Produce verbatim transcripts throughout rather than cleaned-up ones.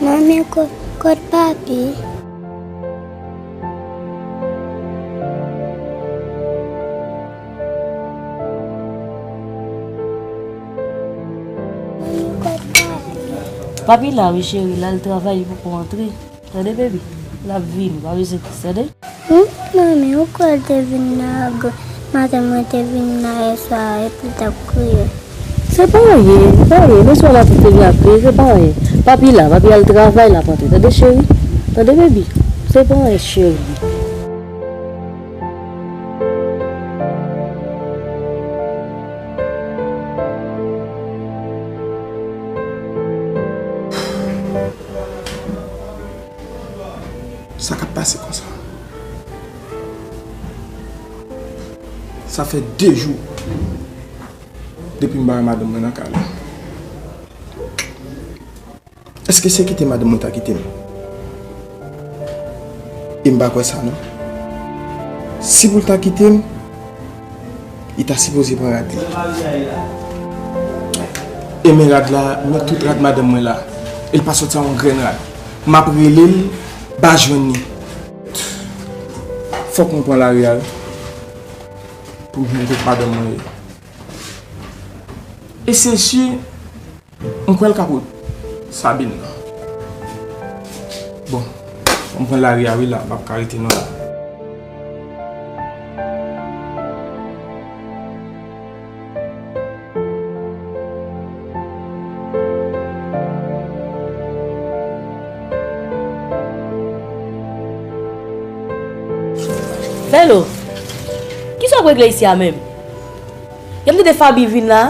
Manmi, ko-, kot papi? Manmi, kot papi? Papi la, wi, cheri, l al travay, li poko antre. Tande, baby? L ap vini, pa bezwen tris, tande? Hmm? Manmi, ou kwè l te vin la, maten mwen te vin la yè swa, epi l t ap kriye. Se pa anyen, se pa anyen. Bonswa, maten te vin ap kriye, se pa anyen. Papi la, papi al travay, l ap antre. Tande, cheri? Tande, baby? Se pa anyen, cheri. Sa k ap pase konsa? Sa fè de jou depi m pa wè madanm mwen nan kay la. Èske se kite madanm mwen ta kite m? E m pa kwè sa non. Si pou l ta kite m, li ta sipoze pran rad li. E men rad la, men tout rad madanm mwen la. E l pa sòti a yon grenn rad. M ap rele l, m pa jwenn li. Fòk mwen pran lari a wi. Pou m jwenn kot madanm mwen ye. E se si, m kwè l ka pot Sabine nan. Bon, m pran lari a wi la, m p ap ka rete non la. Bèlo, kisa w ap regle isi a menm? Yè m tande Faby vin la,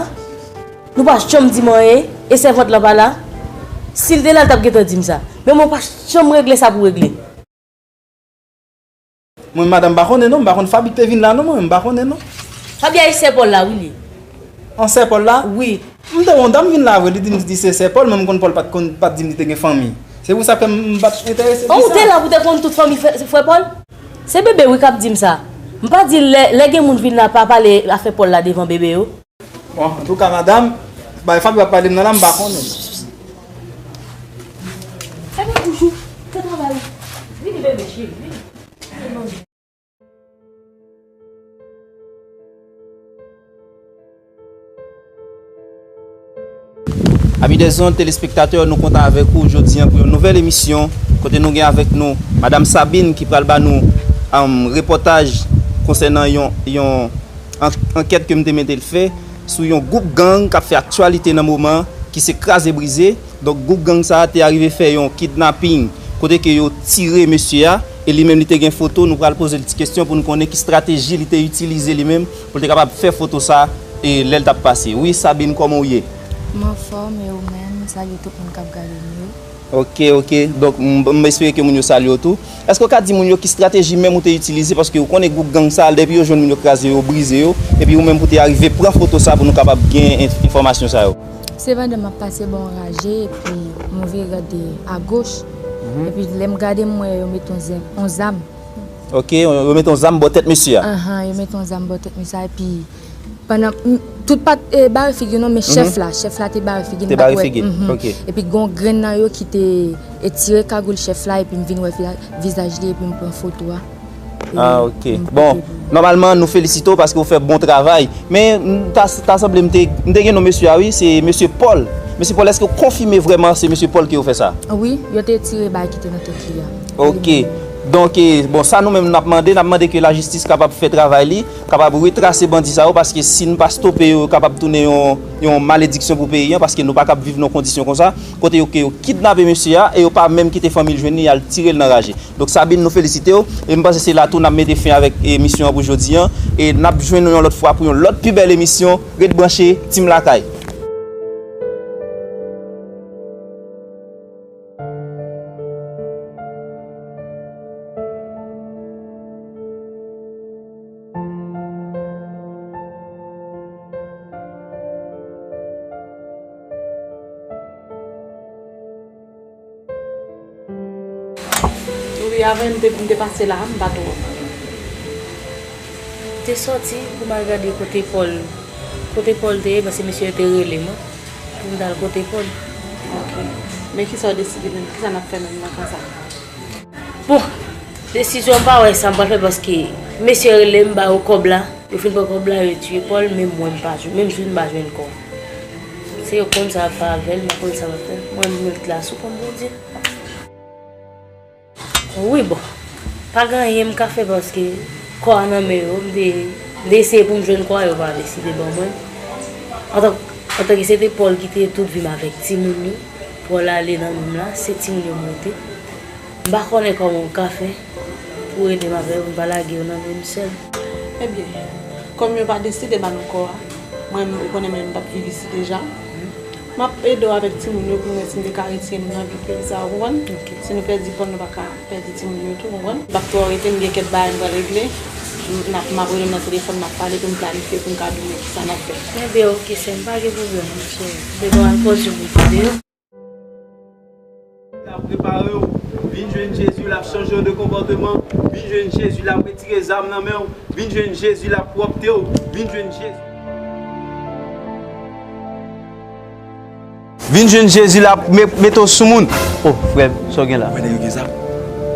nou pa janm di m anyen, e sèvant lan pa la. Si l te la, l t ap gentan di m sa. Men mwen pa janm regle sa pou regle. Mwen, madanm, m pa konnen non, m pa konn Faby ki te vin la non, mwen, m pa konnen non. Faby a e sè Pòl la, wi, li. An sè Pòl la? Wi. M te wè yon dam vin la vre, li di m li se sè Pòl, men m konn Pòl pa t konn, pa t di m li te gen fanmi. Se pou sa fè m pa t enterese. An, ou te la pou te konn tout fanmi frè, frè Pòl? Se bebe wi k ap di m sa. M pa di lè, lè gen moun vin la pa pale afè Pòl la devan bebe yo. Bon, antouka, madanm, bay Faby ap pale m nan la, m pa konnen. Fèmen bouch ou, fè travay ou. Vini, bebe cheri, vini. Ami dèzonn telespektatè, nou kontan avèk ou jodi a pou yon nouvèl emisyon kote nou gen avèk nou Madanm Sabine ki pral ba nou, um, repòtaj konsènan yon, yon an-, ankèt ke m te mete l fè sou yon gwoup gang k ap fè aktyalite nan moman ki se Kraze Brize. Donk, gwoup gang sa a te arive fè yon kidnaping kote ke yo tire mesye a, e li menm li te gen foto. Nou pral poze l ti kesyon pou n konnen ki estrateji li te itilize li menm pou l te kapab fè foto sa a, e lè l t ap pase. Wi, Sabine, kòman w ye? M anfòm, e ou menm? M salye tout moun k ap gade m yo. Ok, ok. Donk, m, m espere ke moun yo salye w tou. Èske w ka di moun yo ki estrateji menm ou te itilize? Paske ou konnen gwoup gang sa a, depi yo jwenn moun yo kraze yo, brize yo, epi ou menm pou te arive pran foto sa a pou nou kapab gen en-, enfòmasyon sa yo. Se pandan m ap pase bò yon raje, epi mwen vire gade agoch, epi lè m gade, m wè yo mete yon zam, yon zam. Ok, yo, yo mete yon zam bò tèt mesye a. Ahan, yo mete yon zam bò tèt mesye a, epi pandan m, tout pa t, e, bare figi non, men chèf la, chèf la te bare figi, m pa t wè. Te bare figi, ok. Epi gen yon grenn nan yo ki te, e, tire kagoul chèf la, epi m vin wè vizaj li, epi m pran foto a. Ah, ok. Bon, nòmalman, nou felisite w paske w fè bon travay. Men, m ta, ta sanble m te, m te gen non mesye a, wi, se mesye Pòl. Mesye Pòl, èske w konfime vrèman se mesye Pòl ki yo fè sa? Wi, yo te tire bagay ki te nan tèt li a. Ok. Donk, e, bon, sa nou menm n ap mande, n ap mande ke lajistis kapab fè travay li, kapab retrase bandi sa yo, paske si n pa stope yo, yo kapab tounen yon, yon malediksyon pou peyi a, paske nou pa kab viv nan kondisyon konsa, kote yo, ke yo kidnape mesye a, e yo pa menm kite fanmi l jwenn li, y al tire l nan raje. Donk, Sabine, nou felisite w. E m panse se la tou n ap mete fen avèk emisyon an pou jodi a. E n ap jwenn nou yon lòt fwa pou yon lòt pi bèl emisyon. Ret branche, Team Lakay. Wi, avè m te, m te pase la, m pa twò. M te sòti pou m al gade kote Pòl, kote Pòl te ye, paske mesye yo te rele m, wi, pou m t al kote Pòl. Ok. Men kisa w deside menm? Kisa n ap fè menm nan ka sa? Bon, desizyon m pa wè sa m pral fè paske mesye rele m ba yo kòb la. Yo fin pran kòb la, yo tiye Pòl, men mwen m pa jwenn, menm jwenn m pa jwenn kò. Se yo konn sa y ap fè avè l, m pa konn sa m ap fè. Mwen m ret la sou kont Bondye. Wi, bon. Pa gen anyen m ka fè paske kò a nan men yo. M te, m te eseye pou m jwenn kò a, yo pa deside ban mwen. Antan, antanke se te Pòl ki te tout vi m avèk timoun yo, Pòl ale nan men m la, se timoun yo m rete. M pa konnen kòman m ka fè pou ede m avè yo, pou m pa lage yo nan men m sèl. Ebyen, kòm yo pa deside ba nou kò a, mwen, ou konnen mwen, m p ap viv isi deja. M ap ede w avèk timoun yo pou m wè si m te ka retire nou nan vi peyi sa a, ou konprann? Ok. Si nou pèdi Pòl, nou pa ka pèdi timoun yo tou, ou konprann? M p ap twò rete, m gen kèk bagay m pral regle. M, n ap, m ap rele w nan telefòn, n ap pale pou n planifye, pou n ka di w men kisa n ap fè. Ebyen, ok, sè m, pa gen pwoblèm, monchè. Depi w al poze pou m tande yo. L ap repare w. Vin jwenn Jezi, l ap chanje w de konpòteman. Vin jwenn Jezi, l ap retire zam nan men w. Vin jwenn Jezi, l ap pwòpte w. Vin jwenn Jezi. Vin jwenn Jezi, l ap me-, mete w sou moun. Oh, frè m, sa w gen la? Wè, nèg yo gen zam.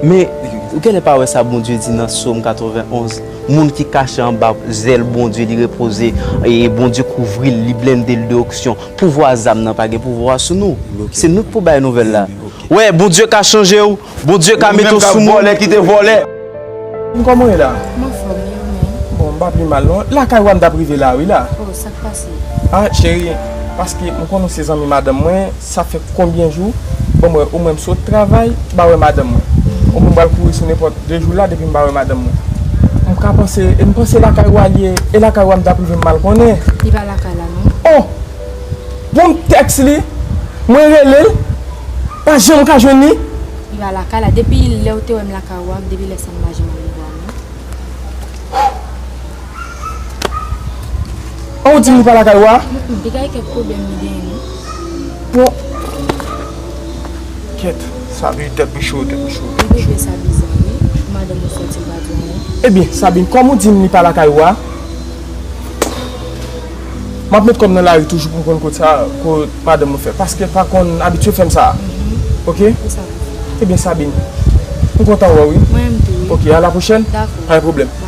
Men, ou genlè pa wè sa Bondye di nan Sòm katrevenn onz? Moun ki kache anba zèl Bondye, li repoze, e Bondye kouvri l, li blende l de onksyon. Pouvwa zam nan pa gen pouvwa sou nou. Se nou k pou bay nouvèl la. Wè, Bondye ka chanje w, Bondye ka mete w sou moun. Vòlè ki te vòlè. Kòman w ye la? M anfòm, e ou menm? Bon, m pa pi mal non. Lakay wa m t ap rive la wi la. Oh, sa k pase? Ah, cheri, paske m konnen w se zanmi madanm mwen, sa fè konbyen jou? Bon, mwen, omwen m sot travay, m pa wè madanm mwen. Omwen m pral kouri sou nenpòt de jou la depi m pa wè madanm mwen. M ka panse, e m panse lakay wa l ye, e lakay wa m t ap rive m mal konnen. Li pa lakay la non. Oh! Bon, m tèks li, mwen rele l, pa janm ka jwenn li. Li pa lakay la. Depi lè w te wè m lakay wa, depi lè sa m pa janm al wè w non. An, ou di m li pa lakay wa? Mm, mm, li gen kèk pwoblèm li genyen non. Bon. Kèt, sa vle tèt m cho, tèt m cho, tèt m cho. Li twouve sa biza wi. Madanm ou sòti, li pa di anyen. Ebyen, Sabine, kòm ou di m li pa lakay wa, m ap met kò m nan lari toujou pou m konn kot sa, kot madanm mwen fè. Paske l pa konn abitye fè m sa. Mhm. Ok? Ebyen, Sabine, m kontan wè w wi. Mwen menm tou wi. Ok, a la pwochèn. Dakò. Pa gen pwoblèm. Bye.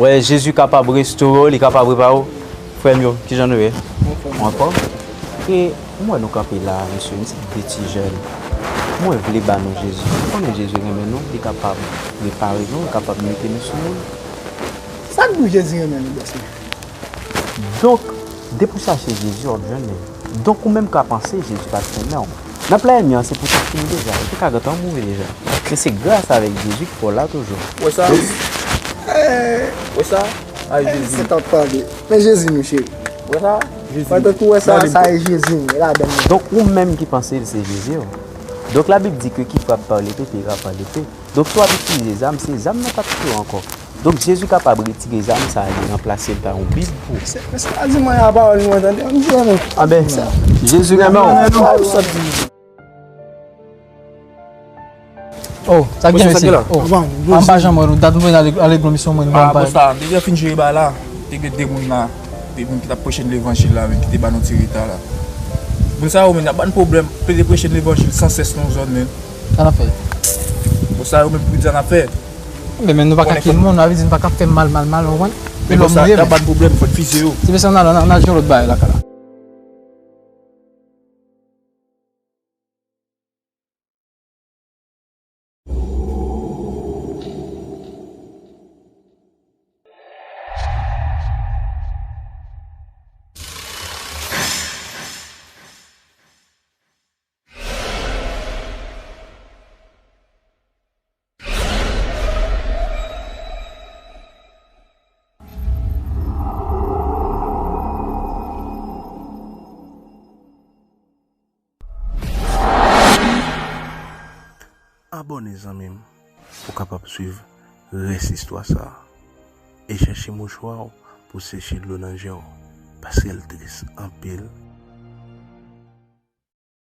Wè, Jezi kapab restore w, li kapab repare w. Frè m yo, kijan nou ye? Anfòm. Anfòm? E mwen wè nou kanpe la, mesye, m se de ti jèn. Mwen vle ba nou Jezi. Nou konnen Jezi renmen nou, li kapab repare nou, li kapab mete nou sou moun. Sa k di w Jezi renmen nou, bòs mwen? Donk, depi w chache Jezi, w ap jwenn li. Donk, ou menm ka panse Jezi pa t renmen w. Nan plan ènmi an, se pou w te fini deja. Ou te ka gentan mouri deja. Men se gras avèk Jezi k fè w la toujou. Wè sa? Wè sa? Ay, Jezi. Se t ap pale. Men Jezi nou cheri. Wè sa? Jezi. Pandan kou wè sa, sa e Jezi nou, e ladan nou. Donk, ou menm ki panse l se Jezi w. Donk, Labib di ke ki frappe par l'épée paiera par l'épée. Donk, si w ap itilize zam, se zam nan k ap touye w ankò. Donk, Jezi kapab retire zam sa a, li ranplase l pa yon Bib pou ou. Se, se pa di mwen a pawòl mwen tande, m di anmen. Anben, Jezi renmen w. Oh, sa k gen, mesye? Oh, m pa janm wè nou. Dat nou vin ale, ale gwo misyon mwen, nou pa. Ah, bon, sa, depi yo fin jere bagay la, te gen de moun la, de moun ki t ap preche levanjil la, men ki te ba nou ti reta la. Moun sa yo, men, y ap ban n pwoblèm, plede preche levanjil san sès nan zòn, men. Sa n ap fè? Bon, sa yo menm pou di sa n ap fè. Men, men nou pa ka kill moun, sa vle di nou pa ka fè mal, mal, mal, ou konprann? Men bon, sa, y ap ban n pwoblèm, fò n fize yo. Se bezwen n al, n al, n al jwenn lòt bagay lakay la. Abòne, zanmi m, pou w kapab swiv rès istwa sa a. E chèche mouchwa w pou w seche dlo nan je w, paske l tris anpil.